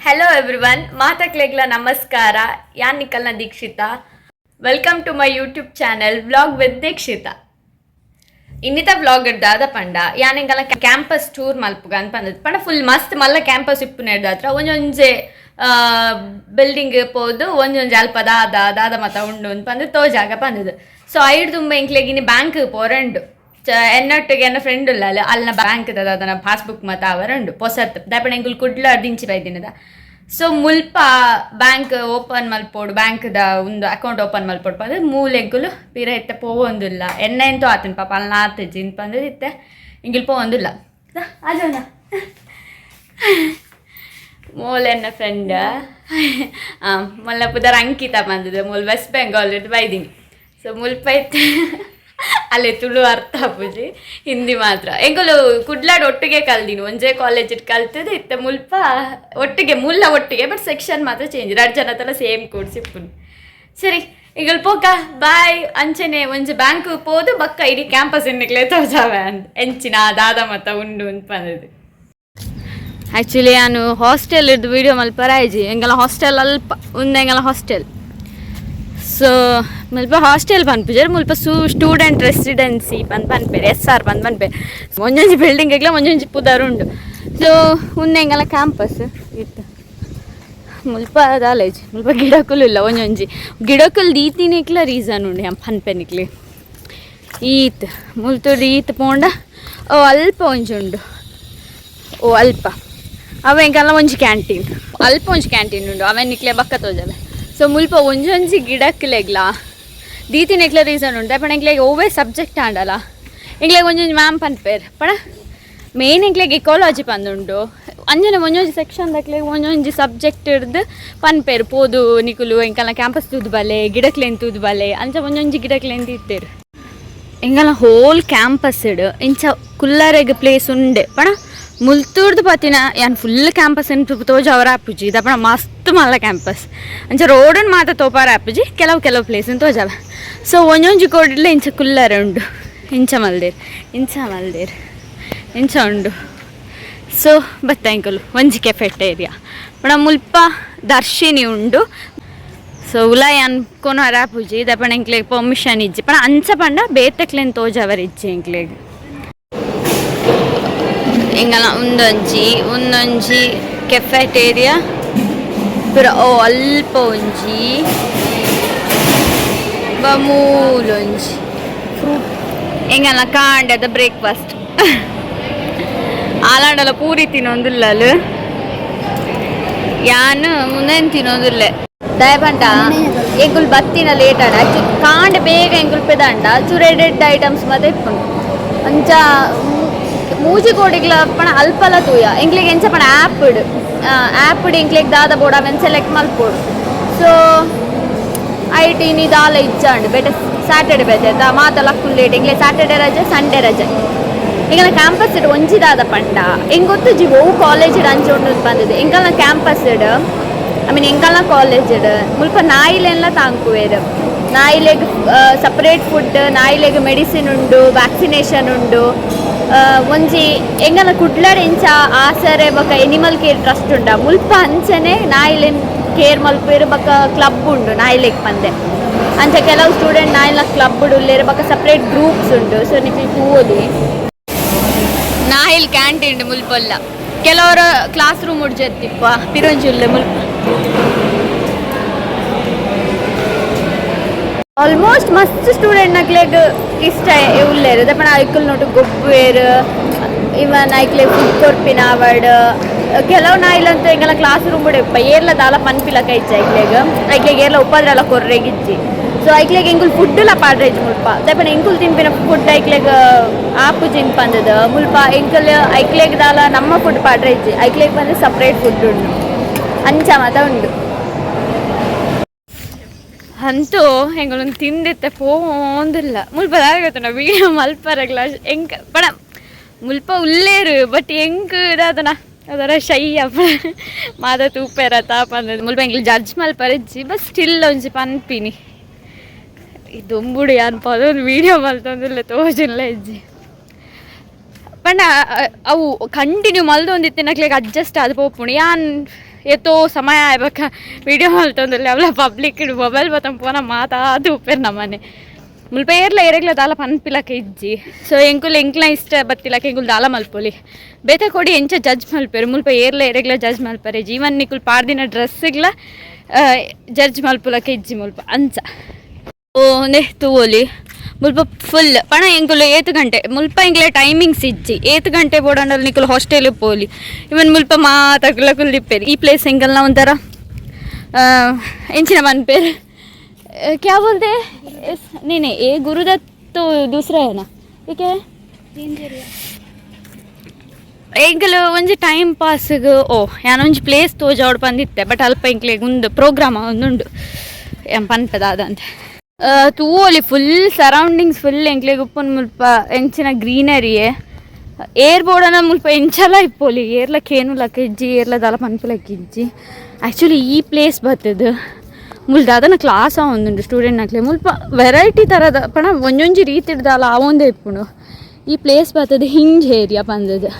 Hello everyone, ಮಾತಕ್ಲೆಗ್ಲ ನಮಸ್ಕಾರ. ಯಾನ್ ನಿಕಲ್ನ Dikshita. Welcome to my YouTube channel, Vlog with Deekshita. ಇನ್ನಿತ vlog ದಾದ ಪಂಡ, ಯಾನೆಂಗಲ ಕ್ಯಾಂಪಸ್ ಟೂರ್ ಮಲ್ಪುಗ ಅಂತ ಪಂದದ್. ಪಂಡ ಫುಲ್ ಮಸ್ತ್ ಮಲ್ಲ ಕ್ಯಾಂಪಸ್ ಇಪ್ಪುನೆರ್ದಾತ್ರ ಒಂಜೊಂಜೆ ಬಿಲ್ಡಿಂಗ್ ಪೋದು, ಒಂಜೊಂಜೆ ಅಲ್ಪ ದಾದ ದಾದ ಮತ ಉಂಡು ಅಂತ ಪಂದ್ ತೋಜಾಗ ಪಂದದು. ಸೊ ಐಡ್ ತುಂಬ ಎಂಕ್ಲೆಗ್ ಇನಿ ಬ್ಯಾಂಕ್ ಪೋರಂಡು. ಎನ್ನೊಟ್ಟಿಗೆ ಎನ್ನ ಫ್ರೆಂಡ್ ಉಳ್ಳಾಲು. ಅಲ್ನ ಬ್ಯಾಂಕ್ ದಾದನ ಪಾಸ್ಬುಕ್ ಮತ ಅವರುಂಡು ಪೊಸತ್ ದಾಪಣ. ಎಂಕುಲು ಕುಡ್ಲ ದಿಂಚಿ ಬೈದಿನದ. ಸೊ ಮುಲ್ಪ ಬ್ಯಾಂಕ್ ಓಪನ್ ಮಲ್ಪೋಡು, ಬ್ಯಾಂಕ್ದ ಒಂದು ಅಕೌಂಟ್ ಓಪನ್ ಮಲ್ಪೋಡು ಪಂದ್ ಮೂಲು ಎಂಕುಲು ಪಿರ ಇತ್ತೆ ಪೋವೊಂದುಲ್ಲ. ಎನ್ನ ಎಂತೋ ಆತನ್ ಪಾಪ ಅಲ್ನ ಆತಜ್ಜಿ ಪಂದ್ ಇತ್ತೆ ಎಂಕುಲು ಪೋವೊಂದುಲ್ಲ. ಆಜೋನ ಮೋಲ್ ಎನ್ನ ಫ್ರೆಂಡ್. ಮೊಲ್ಲ ಪುದರ್ ಅಂಕಿತ ಬಂದದ್ದು. ಮೂಲ್ ವೆಸ್ಟ್ ಬೆಂಗಾಲ್ ಬೈದಿನಿ. ಸೊ ಮುಲ್ಪ ಇತ್ತೆ ಅಲ್ಲೇ ತುಳು ಅರ್ಥ ಆಪುಜಿ, ಹಿಂದಿ ಮಾತ್ರ. ಎಂಕುಲು ಕುಡ್ಲಾಡ್ ಒಟ್ಟಿಗೆ ಕಲ್ದಿನಿ. ಒಂಜೇ ಕಾಲೇಜ್ ಕಲ್ತದ್ದು. ಇತ್ತೆ ಮುಲ್ಪ ಒಟ್ಟಿಗೆ, ಮುಲ್ಲ ಒಟ್ಟಿಗೆ, ಬಟ್ ಸೆಕ್ಷನ್ ಮಾತ್ರ ಚೇಂಜ್. ಎರಡು ಜನ ತಲ ಸೇಮ್ ಕೋರ್ಸ್ ಇಪ್ಪುನು. ಸರಿ, ಈಗ ಪೋಕ, ಬಾಯ್. ಅಂಚನೆ ಒಂಜಿ ಬ್ಯಾಂಕ್ ಪೋದು ಬಕ್ಕ ಇಡೀ ಕ್ಯಾಂಪಸ್ ಎನ್ನಿಕ್ಲೆ ತೋಜಾವೆ ಅಂದ್, ಎಂಚಿನ ದಾದ ಮತ್ತ ಉಂಡು ಅಂತ ಬಂದದ್ದು. ಆ್ಯಕ್ಚುಲಿ ನಾನು ಹಾಸ್ಟೆಲ್ ಇದ್ದು ವಿಡಿಯೋ ಮಲ್ಪರ ಆಯ್ಜಿ. ಎಂಗಲ ಹಾಸ್ಟೆಲ್ ಅಲ್ಪ ಉಂದು ಎಂಗಲ ಹಾಸ್ಟೆಲ್. ಸೊ ಮುಲ್ಪ ಹಾಸ್ಟೆಲ್ ಪನ್ಪುಜೆರ್, ಮುಲ್ಪ ಸ್ಟೂಡೆಂಟ್ ರೆಸಿಡೆನ್ಸಿ ಪಂದ್ ಪನ್ಪೆರ್, ಎಸ್ ಆರ್ ಪಂದ್ ಪನ್ಪೆರ್. ಒಂಜೊಂಜಿ ಬಿಲ್ಡಿಂಗ್ ಒಂಜೊಂಜಿ ಪುದರ್ ಉಂಡು. ಸೊ ಉಂದು ಎಂಗಲ ಕ್ಯಾಂಪಸ್ ಇತ್ತು. ಮುಲ್ಪ ಕಾಲೇಜ್. ಮುಲ್ಪ ಗಿಡಕುಲು ಇಲ್ಲ. ಒಂಜೊಂಜಿ ಗಿಡಕುಲು ದೀತಿನಿಕ್ಲ ರೀಸನ್ ಉಂಡು ಹಂ ಪನ್ಪೆನಿಕ್ಲೆ. ಈತ್ ಮುಲ್ತುರ್ದು ಈತ್ ಪೋಂಡ, ಓ ಅಲ್ಪ ಒಂಜಿ ಉಂಡು. ಓ ಅಲ್ಪ ಅವ ಎಂಕಲ್ಲ ಒಂಜಿ ಕ್ಯಾಂಟೀನ್. ಅಲ್ಪ ಒಂಜಿ ಕ್ಯಾಂಟೀನ್ ಉಂಡು. ಅವೆ ನಿಕ್ಲೆ ಬಕ್ಕ ತೋಜವೆ. ಸೊ ಮುಲ್ಪ ಒಂಜೊಂಜಿ ಗಿಡಕ್ಲೆಗ್ಲ ದೀತಿನೆಕ್ಲ ರೀಸನ್ ಉಂಡು. ಪಂಡ ಎಂಕ್ಲೆಗ್ ಒವ್ವೇ ಸಬ್ಜೆಕ್ಟ್ ಆಂಡಲ ಎಂಕ್ಲೆಗ್ ಒಂಜೊಂಜಿ ಮ್ಯಾಮ್ ಪನ್ಪೇರ್. ಪಂಡ ಮೇನ್ ಎಂಕ್ಲೆಗ್ ಎಕಾಲಜಿ ಪಂದುಂಡು. ಅಂಜನೆ ಒಂಜೊಂಜಿ ಸೆಕ್ಷನ್ ದಕ್ಲೆಗ್ ಒಂಜೊಂಜಿ ಸಬ್ಜೆಕ್ಟ್ ಹಿಡ್ದು ಪನ್ಪೇರು. ಪೋದು ನಿಕುಲು ಎಂಕಲ್ನ ಕ್ಯಾಂಪಸ್ ತೂದು ಬಲೆ, ಗಿಡಕ್ಲೆನ್ ತೂದು ಬಲೆ. ಅಂಚ ಒಂಜೊಂಜಿ ಗಿಡಕ್ಲೆನ್ ದೀತೇರು. ಎಂಗಲ ಹೋಲ್ ಕ್ಯಾಂಪಸ್ ಇಡು ಇಂಚ ಕುಲ್ಲರೆಗ್ ಪ್ಲೇಸ್ ಉಂಡೆ. ಪಣ ಮುಲ್ತೂರ್ದು ಪತಿನ ಯಾನ್ ಫುಲ್ ಕ್ಯಾಂಪಸ್ ತೋಜವರ ಆಪುಜಿ. ದಪಣ ಮಸ್ತ್ ಮಲ್ಲ ಕ್ಯಾಂಪಸ್. ಅಂಚ ರೋಡನ್ ಮಾತ್ರ ತೋಪಾರ ಆಪುಜಿ, ಕೆಲವು ಕೆಲವು ಪ್ಲೇಸ್ ತೋಜವ. ಸೊ ಒಂಜೊಂಜಿ ಕೋಡಿಡ್ಲೆ ಇಂಚ ಕುಲ್ಲರೆ ಉಂಡು. ಇಂಚ ಮಲ್ದೇರ್, ಇಂಚ ಮಲ್ದೇರ್, ಇಂಚ ಉಂಡು. ಸೊ ಬತ್ತ ಎಂಕುಲು ಒಂಜಿ ಕೆಫೆಟೇರಿಯಾ. ಪಣ ಮುಲ್ಪ ದರ್ಶಿನಿ ಉಂಡು. ಸೊ ಉಲಾಯಿ ಅನ್ಕೊನ ಆಪುಜಿ, ದಪಣ ಎಂಕ್ಲೆಗ್ ಪರ್ಮಿಷನ್ ಇಜ್ಜಿ. ಪಣ ಅಂಚ ಪಂಡ ಬೇತೆಕ್ಲೆನ್ ತೋಜವರ್ ಇಜ್ಜಿ ಎಂಕ್ಲೆಗ್. ಎಂಗಲ ಉಂದೊಂಜಿ ಉಂದೊಂಜಿ ಕೆಫೆಟೇರಿಯಾ ಪುರ. ಓ ಅಲ್ಪ ಒಂಜಿ ಬಮೂಲೊಂಜಿ ಎಂಗಲ ಕಾಂಡದ ಬ್ರೇಕ್ಫಾಸ್ಟ್. ಆಲಾಂಡಲ ಪೂರಿ ತಿನ್ನೊಂದುಲ್ಲಲು. ಯಾನ್ ಮುಂದೇನು ತಿನ್ನೋದಿಲ್ಲ. ದಯಪಂಡ ಎಂಕುಲು ಬತ್ತಿನ ಲೇಟ್ ಆಂಡ. ಆಕ್ಚುಲಿ ಕಾಂಡೆ ಬೇಗ ಎಂಕುಲು ಪೆದಂಡ ಚೂರು ಎಡ್ ಐಟಮ್ಸ್ ಮತ್ತೆ ಇಪ್ಪುಂಡು. ಅಂಚ ಮೂಜಿ ಕೋಡಿಗ್ಲ ಪಣ ಅಲ್ಪಲ ತೂಯ. ಎಂಕ್ಲೆಗ್ ಎಂಚ ಪಣ ಆ್ಯಪ್ ಆ್ಯಪ್ ಎಂಕ್ಲೆಗ್ ದಾದ ಬೋಡ ಅವೆನ್ ಸೆಲೆಕ್ಟ್ ಮಲ್ಪೊಡು. ಸೊ ಐಟ್ ಇನಿ ದಾಲ ಇಜ್ಜಾಂಡ್. ಬೇಟೆ ಸ್ಯಾಟರ್ಡೆ ಬೇತೆ ಮಾತ ಲಕ್ಕುಲ್ ಲೇಟ್. ಎಂಕ್ಲೆ ಸ್ಯಾಟರ್ಡೆ ರಜೆ, ಸಂಡೇ ರಜೆ. ಎಂಕಲ್ನ ಕ್ಯಾಂಪಸ್ ಇಡ್ ಒಂಜಿ ದಾದ ಪಂಡ, ಎಂಗ್ ಗೊತ್ತುಜಿ ಒವು ಕಾಲೇಜ್ ಅಂಚ ಉಂಡು ಬಂದಿದೆ. ಎಂಕಲ್ನ campus Ed, I mean ಎಂಕಲ್ನ college ಇಡ್ ಮುಲ್ಪ ನಾಯಿಲೆನ್ಲ ತಾಂಕುವೇರು. ನಾಯಿಲೆಗ್ ಸಪರೇಟ್ ಫುಡ್, ನಾಯಿಲೆಗ್ ಮೆಡಿಸಿನ್ ಉಂಡು, ವ್ಯಾಕ್ಸಿನೇಷನ್ ಉಂಡು. ಒಂಜಿ ಎಂಗಲ ಕುಡ್ಲಡ್ ಇಂಚ ಆಸರೆ ಬೊಕ animal care trust ಉಂಡ, ಮುಲ್ಪ ಅಂಚನೆ ನಾಯಿಲೆನ್ ಕೇರ್ ಮಲ್ಪೇರು. ಬೊಕ ಕ್ಲಬ್ ಉಂಡು ನಾಯಿಲೆಗ್ ಪಂದೆ. ಅಂಚ ಕೆಲವು ಸ್ಟೂಡೆಂಟ್ ನಾಯಿಲ ಕ್ಲಬ್ ಉಲ್ಲೇರು. ಬೊಕ ಸಪ್ರೇಟ್ ಗ್ರೂಪ್ಸ್ ಉಂಡು. ಸೊ ನಿಕ್ಲ್ ತೂವೊಲಿ. Nail canteen ಮುಲ್ಪಲ್ಲ. ಕೆಲವರು ಕ್ಲಾಸ್ ರೂಮ್ ಉಡ್ಜೆತ್ತಿಪ್ಪ ಪಿರೊಂಜಿ ಉಲ್ಲೆ ಮುಲ್ಪ. ಆಲ್ಮೋಸ್ಟ್ ಮಸ್ತ್ ಸ್ಟೂಡೆಂಟ್ ನಕ್ಲೆಗ್ ಇಷ್ಟ ಉಲ್ಲೇರು. ದಪಣ ಐಕುಲ್ ನೋಟು ಗೊಬ್ಬುವೇರು. ಇವನ್ ಐಕ್ಲೆ ಫುಡ್ ಕೊರ್ಪಿನ ಅವಡ್. ಕೆಲವು ನಾಯಿಲಂತೂ ಎಂಗಲ ಕ್ಲಾಸ್ ರೂಮ್ ಇಪ್ಪ. ಏರ್ಲ ದಾಲ ಪನ್ಪಿಲ ಕೈಚ ಐಕ್ಲೆಗ್. ಐಕ್ಲೆಗ್ ಏರ್ಲ ಉಪದ್ರಲ ಕೊರ್ರೆಗಿಜ್ಜಿ. ಸೊ ಐಕ್ಲೆಗ್ ಎಂಕುಲು ಫುಡ್ ಲ ಪಾಡ್ರೆಜ್ ಮುಲ್ಪ. ದಪಣ ಎಂಕುಲು ತಿನ್ಪಿನ ಫುಡ್ ಐಕ್ಲೆಗ್ ಆಪುಜಿನ್ ಪಂದದ ಮುಲ್ಪ ಎಂಕಲ್ ಐಕ್ಲೆಗ್ ದಾಲ ನಮ್ಮ ಫುಡ್ ಪಾಡ್ರೆಜ್ಜಿ. ಐಕ್ಲೆಗ್ ಬಂದು ಸಪ್ರೇಟ್ ಫುಡ್ ಉಂಡು. ಅಂಚ ಮಾತ ಉಂಡು. ಅಂತೂ ಎಂಕುಲೊಂದು ತಿಂದಿತ್ತೆ ಪೋಂದಿಲ್ಲ. ಮುಲ್ಪ ದಾದ ವೀಡಿಯೋ ಮಲ್ಪರಗ್ಲ ಎಂಕ್ ಪಣ ಮುಲ್ಪ ಉಲ್ಲೇರು, ಬಟ್ ಎಂಕ್ ದಾದನ ಅದರ ಶೈ ಅಪ್ಪ ಮಾದ ತೂಪೆರ ತಾಪಂದದು. ಮುಲ್ಪ ಎಂಕ್ಲು ಜಡ್ಜ್ ಮಲ್ಪರೆಜ್ಜಿ, ಬಟ್ ಸ್ಟಿಲ್ ಒಂಜಿ ಪನ್ಪಿನಿ. ಈ ದೊಂಬುಡು ಯಾನ್ ಪದೊಂದು ವೀಡಿಯೋ ಮಲ್ತೊಂದುಲ್ಲೆ, ತೋಜುಲ್ಲ ಇಜ್ಜಿ. ಪಂಡ ಅವು ಕಂಟಿನ್ಯೂ ಮಲ್ದೊಂದಿತ್ತಿನಕ್ಲೆಗ್ ಅಡ್ಜಸ್ಟ್ ಆದ್ ಪೋಪುಂಡು. ಯಾನ್ ಏತೋ ಸಮಯ ಆಯ್ಬೇಕ ವಿಡಿಯೋ ಮಲ್ತೊಂದುಲ್ಲೆ ಅವಲ ಪಬ್ಲಿಕ್ ಮೊಬೈಲ್ ಬತ್ತಂ ಪೋನ ಮಾತಾದು ಉಪ್ಪೇರು ನಮ್ಮನೆ ಮುಲ್ಪ ಏರ್ಲ ಏರೆಗ್ಲ ದಾಲ ಪನ್ಪಿಲಕ ಇಜ್ಜಿ. ಸೊ ಎಂಕುಲು ಎಂಕ್ಲ ಇಷ್ಟ ಬತ್ತಿಲಕ ಎಂಕುಲು ದಾಲ ಮಲ್ಪೊಲಿ. ಬೇತೆ ಕೊಡಿ ಎಂಚ ಜಡ್ಜ್ ಮಲ್ಪೇರು, ಮುಲ್ಪ ಏರ್ಲ ಏರೆಗ್ಲ ಜಡ್ಜ್ ಮಲ್ಪರೆ. ಜೀವನ್ ನಿಕುಲು ಪಾಡ್ದಿನ ಡ್ರೆಸ್ಸ್ಗ್ಲ ಜಡ್ಜ್ ಮಲ್ಪುಲಕ ಇಜ್ಜಿ ಮುಲ್ಪ ಅಂಚ. ಓ ನೆ ತೂವೊಲಿ ಮುಲ್ಪ ಫುಲ್ ಪಣ. ಎಂಕುಲು ಏತ್ ಗಂಟೆ ಮುಲ್ಪ ಎಂಕ್ಲೆ ಟೈಮಿಂಗ್ಸ್ ಇಜ್ಜಿ. ಏತ್ ಗಂಟೆ ಬೋಡಂಡಲ್ ನಿಕುಲು ಹಾಸ್ಟೆಲ್ ಪೋಲಿ. ಇವನ್ ಮುಲ್ಪ ಮಾತకుల ಕುಲ್ಲಿಪ್ಪೇರು. ಈ ಪ್ಲೇಸ್ ಎಂಕಲ್ನ ಒಂಥರ ಎಂಚಿನ ಪನ್ಪೇರು, क्या बोलते हैं नहीं नहीं, ये गुरुदत्त तो दूसरा है ना? ठीक है. ಎಂಕಲು ಒಂಜಿ ಟೈಮ್ ಪಾಸ್ಗ್ ಓ ಯಾನ್ ಒಂಜಿ ಪ್ಲೇಸ್ ತೋಜಾವಡ್ ಪಂದಿತ್ತೆ. ಬಟ್ ಅಲ್ಪ ಎಂಕ್ಲೆಗ್ ಉಂದು ಪ್ರೋಗ್ರಾಮ್ ಒಂದುಂಡು, ಏನ್ ಪನ್ಪೆ ದಾದಂತೆ. ತೂವೊಲಿ ಫುಲ್ ಸರೌಂಡಿಂಗ್ಸ್ ಫುಲ್ ಎಂಕ್ಲೆಗ್ ಉಪ್ಪುನ್ ಮುಲ್ಪ ಎಂಚಿನ ಗ್ರೀನರಿಯೇ. ಏರ್ ಬೋಡನ ಮುಲ್ಪ ಎಂಚಲ ಇಪ್ಪೊಲಿ, ಏರ್ಲ ಕೇನುಲಕ ಇಜ್ಜಿ, ಏರ್ಲ ದಾಲ ಪನ್ಪುಲಕ ಇಜ್ಜಿ. ಆ್ಯಕ್ಚುಲಿ ಈ ಪ್ಲೇಸ್ ಬತ್ತದು ಮುಲ್ ದಾದನ ಕ್ಲಾಸ್ ಆವೊಂದುಂಡು ಸ್ಟೂಡೆಂಟ್ ನಕ್ಲೆ. ಮುಲ್ಪ ವೆರೈಟಿ ಥರದ ಪಣ ಒಂಜೊಂಜಿ ರೀತಿಡ್ ದಾಲ ಆವೊಂದೇ ಇಪ್ಪುಂಡು. ಈ ಪ್ಲೇಸ್ ಬತ್ತದು ಹಿಂಜ್ ಏರಿಯಾ ಪಂದದು.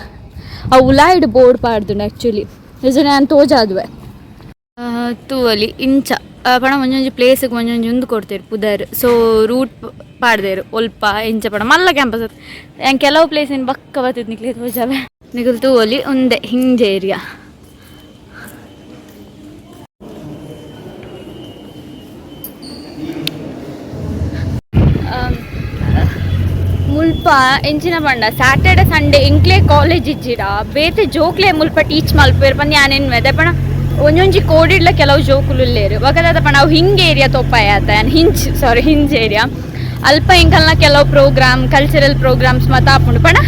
ಆ ಉಲಾಯಿಡ್ ಬೋರ್ಡ್ ಪಾಡ್ದುಂಡು. ಆ್ಯಕ್ಚುಲಿ ನಿಜ ನಾನು ತೋಜಾದುವೆ. ತೂವೊಲಿ ಇಂಚ ಪಣ ಒಂಜೊಂಜಿ ಪ್ಲೇಸ್ಗೆ ಒಂಜೊಂಜಿ ಉಂದು ಕೊಡ್ತೇರು ಪುದರ್. ಸೊ ರೂಟ್ ಪಾಡ್ದೇರು ಒಲ್ಪ ಇಂಚ ಪಣ ಮಲ್ಲ ಕ್ಯಾಂಪಸ್. ಯಾನ್ ಕೆಲವು ಪ್ಲೇಸ್ ಇನ್ ಬಕ್ಕ ಬತ್ತಿದ್ ನಿಕ್ಲೆ ತೋಜಾವೆ. ನಿಕುಲು ತೂವೊಲಿ, ಉಂದೆ ಹಿಂಜ್ ಏರಿಯಾ. ಮುಲ್ಪ ಎಂಚಿನ ಪಂಡ ಸ್ಯಾಟರ್ಡೆ ಸಂಡೇ ಎಂಕ್ಲೆ ಕಾಲೇಜ್ ಇಜ್ಜಿಡ ಬೇತೆ ಜೋಕ್ಲೆ ಮುಲ್ಪ ಟೀಚ್ ಮಲ್ಪುವೆರ್ ಪಂದ್ ಯಾನ್ ಎನ್ನುವೆ. ಪಣ ಒಂಜೊಂಜಿ ಕೋಡಿಡ್ಲ ಕೆಲವು ಜೋಕುಲು ಉಲ್ಲೇರು. ಬೊಕ ಪಂಡ ಅವು ಹಿಂಗ್ ಏರಿಯಾ ತೋಪಾಯ ಆತ ಯಾನ್, ಹಿಂಚ್, ಸಾರಿ, ಹಿಂಜ್ ಏರಿಯಾ. ಅಲ್ಪ ಎಂಕಲ್ನ ಕೆಲವು ಪ್ರೋಗ್ರಾಮ್, ಕಲ್ಚರಲ್ ಪ್ರೋಗ್ರಾಮ್ಸ್ ಮಾತ ಆಪುಂಡು. ಪಂಡ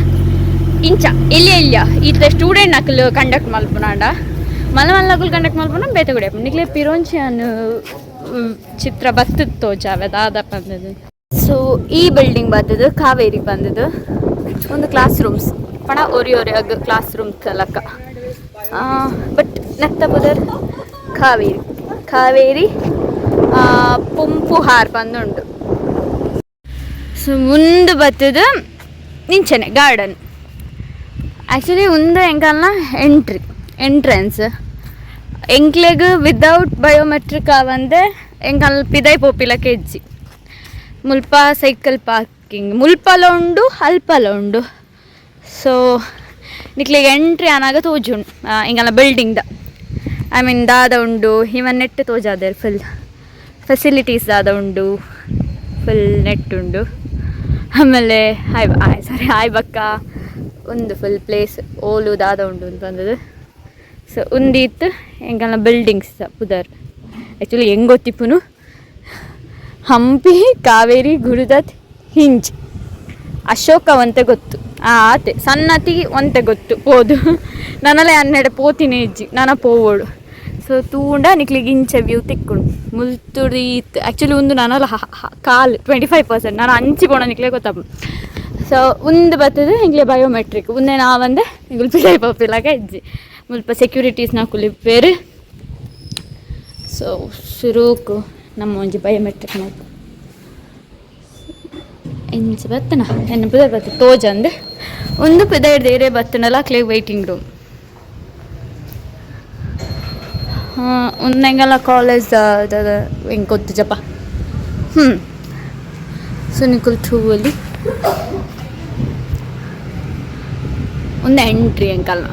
ಇಂಚ ಎಲ್ಲಿ ಎಲ್ಲಿಯ ಇತ್ತೆ ಸ್ಟೂಡೆಂಟ್ ನಕಲು ಕಂಡಕ್ಟ್ ಮಲ್ಪುನಾಂಡ ಮಲ್ಲ ಮಲ್ಲಕುಲು ಕಂಡಕ್ಟ್ ಮಲ್ಪುನ ಬೇತೆ ಕೂಡ. ನಿಕ್ಲೆ ಪಿರೋಂಚಿಯನ್ ಚಿತ್ರ ಬತ್ತದ್ ತೋಜಾವೆ ದಾದ ಪಂದದು. ಸೊ ಈ ಬಿಲ್ಡಿಂಗ್ ಬತ್ತದು ಕಾವೇರಿ ಬಂದದು. ಒಂದು ಕ್ಲಾಸ್ ರೂಮ್ಸ್ ಪಣ ಒರಿ ಒರಿ ಅಗ್ ಕ್ಲಾಸ್ ರೂಮ್ಸ್ ಲಕ್ಕ. ಬಟ್ ನೆತ್ತ ಪುದರ್ ಕಾವೇರಿ, ಕಾವೇರಿ ಪುಂಪುಹಾರ್ ಬಂದುಂಡು. ಸೊ ಮುಂದೆ ಬತ್ತದು ನಿಂಚನೆ ಗಾರ್ಡನ್. ಆ್ಯಕ್ಚುಲಿ ಉಂದು ಎಂಕಲ್ನ ಎಂಟ್ರಿ, ಎಂಟ್ರೆನ್ಸ್. ಎಂಕ್ಲೆಗ್ ವಿದೌಟ್ ಬಯೋಮೆಟ್ರಿಕ್ ಆವಂದೆ ಎಂಕಲ್ ಪಿದೈ ಪೋಪಿಲಕ ಇಜ್ಜಿ. ಮುಲ್ಪ ಸೈಕಲ್ ಪಾರ್ಕಿಂಗ್ ಮುಲ್ಪಲ ಉಂಡು, ಅಲ್ಪಲ ಉಂಡು. ಸೊ ನಿಕ್ಲೆಗ್ ಎಂಟ್ರಿ ಆನಾಗ ತೋಜುಂಡು ಎಂಕಲ್ನ ಬಿಲ್ಡಿಂಗ್ದ, I mean ದಾದ ಉಂಡು. ಇವನ್ ನೆಟ್ ತೋಜಾದೆರ್, ಫುಲ್ ಫೆಸಿಲಿಟೀಸ್ ದಾದ ಉಂಡು, ಫುಲ್ ನೆಟ್ ಉಂಡು. ಆಮೇಲೆ ಹಾಯ್ ಆಯ್ ಸಾರಿ ಹಾಯ್ ಬಕ್ಕ ಒಂದು ಫುಲ್ ಪ್ಲೇಸ್ ಓಲು ದಾದ ಉಂಡು ಅಂತ ಬಂದದ್ದು. ಸೊ ಉಂದಿತ್ತು ಎಂಕಲ್ನ ಬಿಲ್ಡಿಂಗ್ಸ್ ಪುದರ್. ಆ್ಯಕ್ಚುಲಿ ಹೆಂಗೆ ಗೊತ್ತಿಪ್ಪುನು, ಹಂಪಿ, ಕಾವೇರಿ, ಗುರುದತ್, ಹಿಂಜ್, ಅಶೋಕ ಒಂತೆ ಗೊತ್ತು. ಆ ಆತೆ ಸನ್ನತಿ ಒಂತೆ ಗೊತ್ತು ಪೋದು. ನನಲೆ 12 ಪೋತಿನ ಇಜ್ಜಿ, ನನ ಪೋವೋಡು. ಸೊ ತೂಂಡ ನಿಕ್ಲಿಗೆ ಇಂಚ ವ್ಯೂ ತಿಕ್ಕುಂಡು ಮುಲ್ತುಡು ಇತ್ತು. ಆ್ಯಕ್ಚುಲಿ ಒಂದು ನನಲ ಕಾಲ್ 25% ನಾನು ಅಂಚಿ ಪೋಣ ನಿಕ್ಲೆ ಗೊತ್ತಪ್ಪ. ಸೊ ಉಂದು ಬರ್ತದೆ ಎಂಕ್ಲೆ ಬಯೋಮೆಟ್ರಿಕ್. ಉಂದೆ ನಾವಂದೆ ಎಂಕುಲು ಪಿದೈ ಪೋಪಿಲಾಗ ಇಜ್ಜಿ. ಮುಲ್ಪ ಸೆಕ್ಯೂರಿಟೀಸ್ ನಕುಲು ಇಪ್ಪೇರು. ಸೊ ಸುರುಕು ನಮ್ಮ ಒಂಜಿ ಬಯೋಮೆಟ್ರಿಕ್ ಮಲ್ಪ ಎಂಚ ಬತ್ತನ ಎನ್ನ ಪುದರ್ ಬತ್ತ ತೋಜಂದ್. ಒಂದು ಪಿದೈಡ್ದ್ ಏರೇ ಬತ್ತನಲ ಅಕ್ಲೆಗ್ ವೈಟಿಂಗ್ ರೂಮ್. ಉಂದೆಂಗಲ ಕಾಲೇಜ್ ಎಂಕ್ ಗೊತ್ತಿಜಪ್ಪ. ಸೊ ನಿಕುಲು ತೂವೊಲಿ, ಉಂದು ಎಂಟ್ರಿ ಎಂಕಲ್ನ.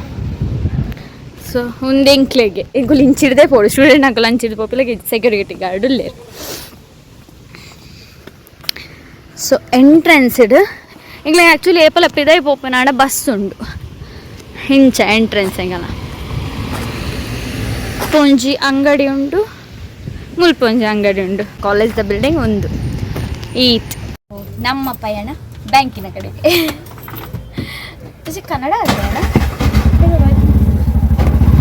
ಸೊ ಉಂದು ಎಂಕ್ಲೆಗೆ, ಎಂಕುಲು ಇಂಚಿಡ್ದೆ ಪೋಡು. ಸ್ಟೂಡೆಂಟ್ ಅಕುಲು ಅಂಚಿಡ್ದು ಪೋಪಿಲಗ ಸೆಕ್ಯೂರಿಟಿ ಗಾರ್ಡ್ ಉಲ್ಲೆರ್. ಸೊ ಎಂಟ್ರೆನ್ಸ್ಡ್ ಎಂಕ್ಲೆಗ್ ಆ್ಯಕ್ಚುಲಿ ಏಪಲ ಪಿದೈ ಪೋಪುನಾಂಡ ಬಸ್ ಉಂಡು. ಇಂಚ ಎಂಟ್ರೆನ್ಸ್ ಎಂಕಲ್ನ. ಒಂಜಿ ಅಂಗಡಿ ಉಂಡು, ಮುಲ್ಪ ಒಂಜಿ ಅಂಗಡಿ ಉಂಡು. ಕಾಲೇಜ್ the building ಒಂದು ಈತ್. ನಮ್ಮ ಪಯಣ ಬ್ಯಾಂಕಿನ ಕಡೆಗೆ. ಕನ್ನಡ ಅಲ್ಲ,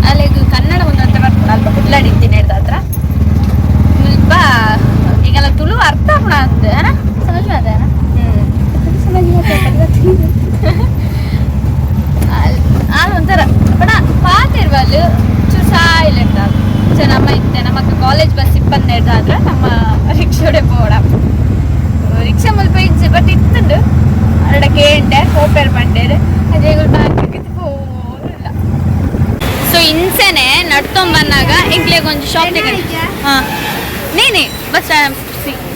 ಅಲ್ಲಿಗೆ ಕನ್ನಡ ಒಂದು ಅಂತ ಬರ್ಪುಂಡು. ಅಲ್ಪ ಕುಡ್ಲಾಡಿತ್ತೀನಿ ಹತ್ರ ಮುಲ್ಪ. ಈಗೆಲ್ಲ ತುಳು ಅರ್ಥ ಆಪುಣ ಅಂದ್ ಸಮಜ್ ಮಾತ. ಆಲ್ ಒಂಥರ ಪಣ ಪಾತಿರ್ವಲ್ ಚೂರು ಸೈಲೆಂಟ್ ಆದ್. ಸೊ ನಮ್ಮ ಇತ್ತೆ ನಮಕ್ ಕಾಲೇಜ್ ಬಸ್ ಇಪ್ಪನ್ನೆರಡು ನಮ್ಮ ರಿಕ್ಷಾಡೆ ಪೋಡ. ರಿಕ್ಷಾ ಮುಲ್ಪ ಇಜ್ಜಿ, ಬಟ್ ಇತ್ತುಂಡು. ಅರಡ ಕೇಂಡೆ ಪೋಪೆರ್ ಪಂಡೇರು ಅಜೇಗುಲ್ ಬ್ಯಾಂಕ್ ಪೋರಿಲ್ಲ. So ಇಂಚೆನೆ ನಡ್ತೊಂಬನ್ನಾಗ ಎಂಕ್ಲೆಗ್ ಒಂಜಿ ಶಾಪ್. हाँ, नहीं नहीं, बस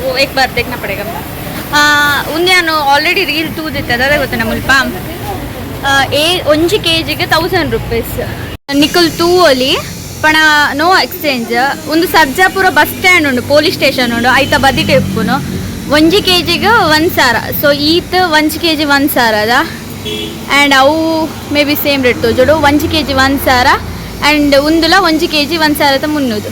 वो एक बार देखना पड़ेगा. ಉಂದು ನಾನು ಆಲ್ರೆಡಿ ರೀಲ್ ತೂದಿತ್ತೆ. ಅದೇ ಗೊತ್ತ ಮುಲ್ಪ ಏ ಒಂಜಿ ಕೆ ಜಿಗೆ 1000 ರುಪೀಸ್. ನಿಕುಲ್ ತೂವೊಲಿ ಪಣ, ನೋ ಎಕ್ಸ್ಚೇಂಜ್. ಒಂದು ಸರ್ಜಾಪುರ ಬಸ್ ಸ್ಟ್ಯಾಂಡ್ ಉಂಡು, ಪೊಲೀಸ್ ಸ್ಟೇಷನ್ ಉಂಡು, ಐತ ಬದಿಟ್ ಇಪ್ಪುನು. 1 ಕೆ ಜಿಗೆ 1000. ಸೊ ಈತ್ 1 ಕೆ ಜಿ 1000ದ. ಆ್ಯಂಡ್ ಅವು may be same rate ತೋಜೋಡು. 1 K G 1000 and ಉಂದುಲ 1 K G 1300.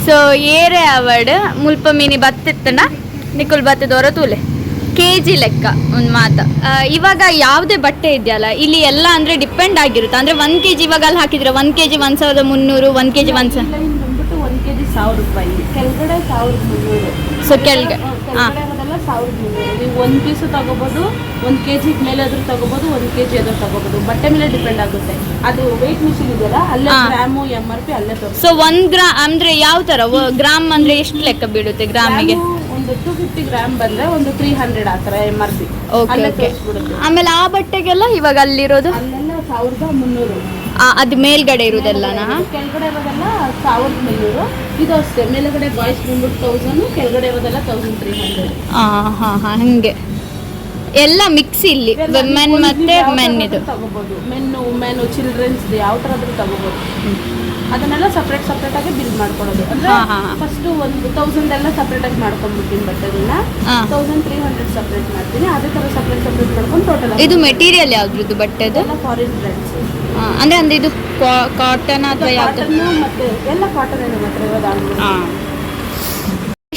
So ಏರೆ ಅವಡ್ ಮುಲ್ಪ ಮಿನಿ ಬತ್ತಿತ್ತಂಡ ನಿಕುಲ್ ಬತ್ತದವರ ತೂಲೆ, ಕೆಜಿ ಲೆಕ್ಕ ಒಂದು ಮಾತ. ಇವಾಗ ಯಾವುದೇ ಬಟ್ಟೆ ಇದೆಯಲ್ಲ ಇಲ್ಲಿ ಎಲ್ಲ, ಅಂದರೆ ಡಿಪೆಂಡ್ ಆಗಿರುತ್ತೆ. ಅಂದರೆ 1 ಕೆ ಜಿ ಇವಾಗ ಅಲ್ಲಿ ಹಾಕಿದ್ರೆ 1 K G 1300, 1 K G one line ಬಂದ್ಬಿಟ್ಟು 1 ಕೆ ಜಿ 1000 ರೂಪಾಯಿ, ಕೆಳಗಡೆ 1300. ಸೊ ಕೆಳಗೆ ಹಾಂ. ಕೆಳಗಡೆ ಇರೋದೆಲ್ಲ 1300. ನೀವು ಒಂದು ಪೀಸು ತಗೋಬೋದು, 1 ಕೆ ಜಿ ಮೇಲೆ ಆದ್ರೂ ತಗೋಬೋದು, 1 ಕೆ ಜಿ ಆದ್ರೂ ತಗೋಬೋದು. ಬಟ್ಟೆ ಮೇಲೆ ಡಿಪೆಂಡ್ ಆಗುತ್ತೆ. ಅದು ವೆಯ್ಟ್ ಮಿಷಿನ್ ಇದೆಯಲ್ಲ, ಅಲ್ಲೇ gram, MRP ಅಲ್ಲೇ ತೋರಿಸುತ್ತೆ. ಸೊ 1 ಗ್ರಾ ಅಂದರೆ ಯಾವ ಥರ ಗ್ರಾಮ್? ಅಂದರೆ ಎಷ್ಟು ಲೆಕ್ಕ ಬೀಳುತ್ತೆ ಗ್ರಾಮಿಗೆ? ಗ್ರಾಮು ಒಂದು 250 ಗ್ರಾಮ್ ಬಂದ್ರೆ ಒಂದು 300 ಆ ಥರ ಎಮ್ಆರ್ಪಿ ಅಲ್ಲೇ ತೋರಿಸ್ಬಿಡುತ್ತೆ. ಆಮೇಲೆ ಆ ಬಟ್ಟೆಗೆಲ್ಲ ಇವಾಗ ಅಲ್ಲಿರೋದು? ಅಲ್ಲೆಲ್ಲ 1300. ಅದು ಮೇಲ್ಗಡೆ ಇರೋದೆಲ್ಲನಾ? ಕೆಳಗಡೆ ಇರೋದೆಲ್ಲ 1300. ಇದು ಅಷ್ಟೇ, ಮೇಲ್ಗಡೆ ಬಾಯ್ಸ್ ಬಂದ್ಬಿಟ್ಟು 1000, ಕೆಳಗಡೆ ಇರೋದೆಲ್ಲ 1300. ಹಾಂ ಹಾಂ ಹಾಂ ಹಾಗೆ ಎಲ್ಲ ಮಿಕ್ಸ್ ಇಲ್ಲಿ, ಮೆನ್ ಮತ್ತೆ ಮೆನ್ ಇದು. ತಗೋಬಹುದು, men, women, children's ಯಾವ ಥರದ್ರು ತಗೋಬಹುದು. ಅದನ್ನೆಲ್ಲ ಸಪ್ರೇಟ್ ಸಪ್ರೇಟ್ ಆಗಿ ಬಿಲ್ ಮಾಡ್ಕೊಡೋದು. ಅಂದ್ರೆ ಹಾ, ಹಾ, ಹಾ. ಫಸ್ಟ್ ಒಂದು 1000 ಎಲ್ಲ ಸಪ್ರೇಟ್ ಆಗಿ ಮಾಡ್ಕೊಂಡ್ಬಿಡ್ತೀನಿ ಬಟ್ಟೆಗಳನ್ನ. 1300 ಸಪ್ರೇಟ್ ಮಾಡ್ತೀನಿ. ಅದೇ ಥರ ಸಪ್ರೇಟ್ ಸಪ್ರೇಟ್ ಮಾಡ್ಕೊಂಡು ಟೋಟಲ್. ಇದು ಮೆಟೀರಿಯಲ್ ಯಾವ್ದ್ರದ್ದು ಬಟ್ಟೆದು? ಎಲ್ಲ ಫಾರಿನ್ ಬ್ರ್ಯಾಂಡ್ಸ್. ಅಂದ್ರೆ ಅಂದ್ರೆ ಇದು ಕಾಟನ್ ಅಥವಾ ಯಾವ್ದು? ಕಾಟನ್ ಮತ್ತೆ ಎಲ್ಲ ಕಾಟನ್ ನಮ್ಮ ಹತ್ರ ಇರೋದು ಆಲ್ಮೋಸ್ಟ್.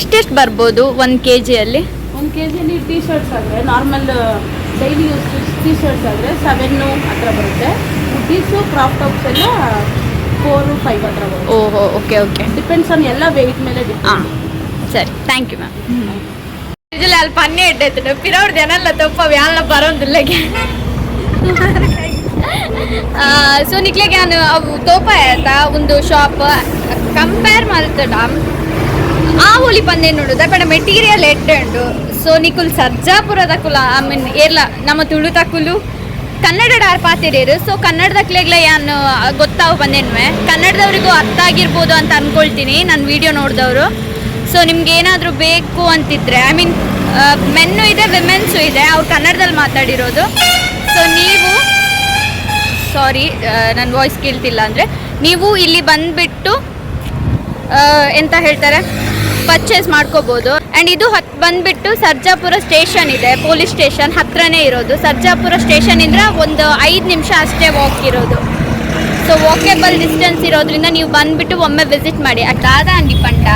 ಎಷ್ಟೆಷ್ಟು ಬರ್ಬೋದು 1 ಕೆ ಜಿಯಲ್ಲಿ? 1 ಕೆ ಜಿಯಲ್ಲಿ ಟೀ ಶರ್ಟ್ಸ್ ಆದರೆ, normal daily use T shirts ಆದರೆ 7 ಆ ಥರ ಬರುತ್ತೆ. ಹುಡ್ಡೀಸು, ಕ್ರಾಪ್ ಟಾಪ್ಸ್ ಎಲ್ಲ 4, 5 ಆ ಥರ ಬರುತ್ತೆ. ಓಹೋ, okay okay. Depends on ಎಲ್ಲ ವೆಯ್ಟ್ ಮೇಲೆ ಡಿಪೆಂಡ್. ಹಾಂ, ಸರಿ, thank you ma'am. ನಿಜಲ ಅಲ್ಲಿ ಪನ್ನೆ ಇಟ್ಟೈತೆ ಪಿರವ್ರದ್ದು ಏನೆಲ್ಲ ತಪ್ಪ ಯಾಲ್ಲ ಬರೋದಿಲ್ಲಗೆ. ಸೊ ನಿಕ್ಲೆಗೆ ನಾನು ಅವು ತೋಪ ಆಯ್ತಾ ಒಂದು ಶಾಪ್ ಕಂಪೇರ್ ಮಲ್ತಡ ಆ ಹೋಲಿ ಪಂದೆ ನೋಡುದ ಪಂಡ ಮೆಟೀರಿಯಲ್ ಎಡ್ಡೆ ಉಂಡು. ಸೊ ನಿಕುಲ್ ಸರ್ಜಾಪುರದ ಕುಲ, I mean ಏರ್ಲ ನಮ್ಮ ತುಳು ತಕುಲು ಕನ್ನಡ ಡಾರ್ ಪಾತಿರೇರು. ಸೊ ಕನ್ನಡದಕ್ಲೆಗ್ಲ ಯಾನ್ ಗೊತ್ತಾವು ಬಂದೇನ್ವೆ, ಕನ್ನಡದವರಿಗೂ ಅರ್ಥ ಆಗಿರ್ಬೋದು ಅಂತ ಅನ್ಕೊಳ್ತೀನಿ ನನ್ನ ವಿಡಿಯೋ ನೋಡಿದವರು. ಸೊ ನಿಮ್ಗೆ ಏನಾದರೂ ಬೇಕು ಅಂತಿದ್ರೆ, I mean ಮೆನ್ನು ಇದೆ, ವಿಮೆನ್ಸು ಇದೆ, ಅವ್ರು ಕನ್ನಡದಲ್ಲಿ ಮಾತಾಡಿರೋದು. ಸೊ ನೀವು, ಸಾರಿ, ನನ್ನ ವಾಯ್ಸ್ ಕೇಳ್ತಿಲ್ಲ ಅಂದರೆ ನೀವು ಇಲ್ಲಿ ಬಂದುಬಿಟ್ಟು ಎಂತ ಹೇಳ್ತಾರೆ ಪರ್ಚೇಸ್ ಮಾಡ್ಕೋಬೋದು. ಆ್ಯಂಡ್ ಇದು ಬಂದ್ಬಿಟ್ಟು ಸರ್ಜಾಪುರ ಸ್ಟೇಷನ್ ಇದೆ, ಪೊಲೀಸ್ ಸ್ಟೇಷನ್ ಹತ್ರನೇ ಇರೋದು. ಸರ್ಜಾಪುರ ಸ್ಟೇಷನಿಂದ ಒಂದು 5 ನಿಮಿಷ ಅಷ್ಟೇ ವಾಕ್ ಇರೋದು. So walkable distance ಇರೋದ್ರಿಂದ ನೀವು ಬಂದ್ಬಿಟ್ಟು ಒಮ್ಮೆ ವಿಸಿಟ್ ಮಾಡಿ. ದಾದ ಅಂಡಿ ಪಂಡ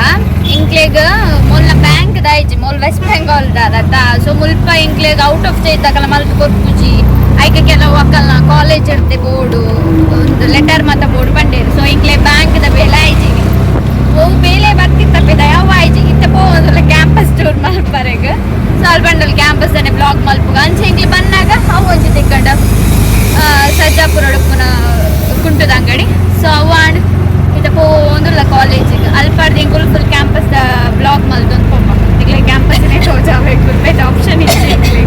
ಇಂಕ್ಲೆಗ್ ಮೊಲ್ಲ ಬ್ಯಾಂಕ್ ದಾಯ್ಜಿ ಮೊಲ್ ವೆಸ್ಟ್ ಬೆಂಗಾಲ್ ದಾದ. ಸೊ ಮುಲ್ಪ ಇಂಕ್ಲೆಗ್ out of state ದಾಕಲ ಮಲ್ತ್ ಕೊರ್ಪುಜಿ. ಐಕೆ ಕೆಲವು ಅಕ್ಕಲ್ನ ಕಾಲೇಜ್ ಇರ್ತೆ ಬೋರ್ಡು, ಒಂದು ಲೆಟರ್ ಮತ್ತ ಬೋರ್ಡ್ ಬಂಡೇರು. ಸೊ ಇಂಕ್ಲೆ ಬ್ಯಾಂಕ್ ದ ಬೇಲೆ ಆಯ್ಜಿ. ಓ ಬೇಲೆ ಬರ್ತಿತ್ತಪ್ಪ ಯಾವ ಆಯ್ಜಿ ಇತ್ತ ಪೋವೊಂದುಲ್ಲ ಕ್ಯಾಂಪಸ್ ಟೂರ್ ಮಲ್ಪರೆಗ್. ಸೊ ಅಲ್ಲಿ ಬಂಡಲ್ ಕ್ಯಾಂಪಸ್ ಅನೆ ಬ್ಲಾಗ್ ಮಲ್ಪುಗ. ಅಂಚೆ ಇಂಕ್ಲೆ ಬನ್ನಾಗ ಅವು ಒಂಜಿ ತಿಕ್ಕಂಡ ಸರ್ಜಾಪುರ ಪುನ ಕುಂಟುದ ಅಂಗಡಿ. ಸೊ ಅವು ಆಂಡ್ ಇತ್ತ ಪೋವೊಂದುಲ್ಲ ಕಾಲೇಜಿಗೆ. ಅಲ್ಪಾರ್ದು ಇಂಕುಲು full campus blog ಮಲ್ತೊಂದು ಪೋಪ. ಇಂಕ್ಲೆ ಕ್ಯಾಂಪಸ್ ತೋಜಾಬೇಕು, ಬೆಟ್ ಆಪ್ಷನ್ ಇತ್ತು.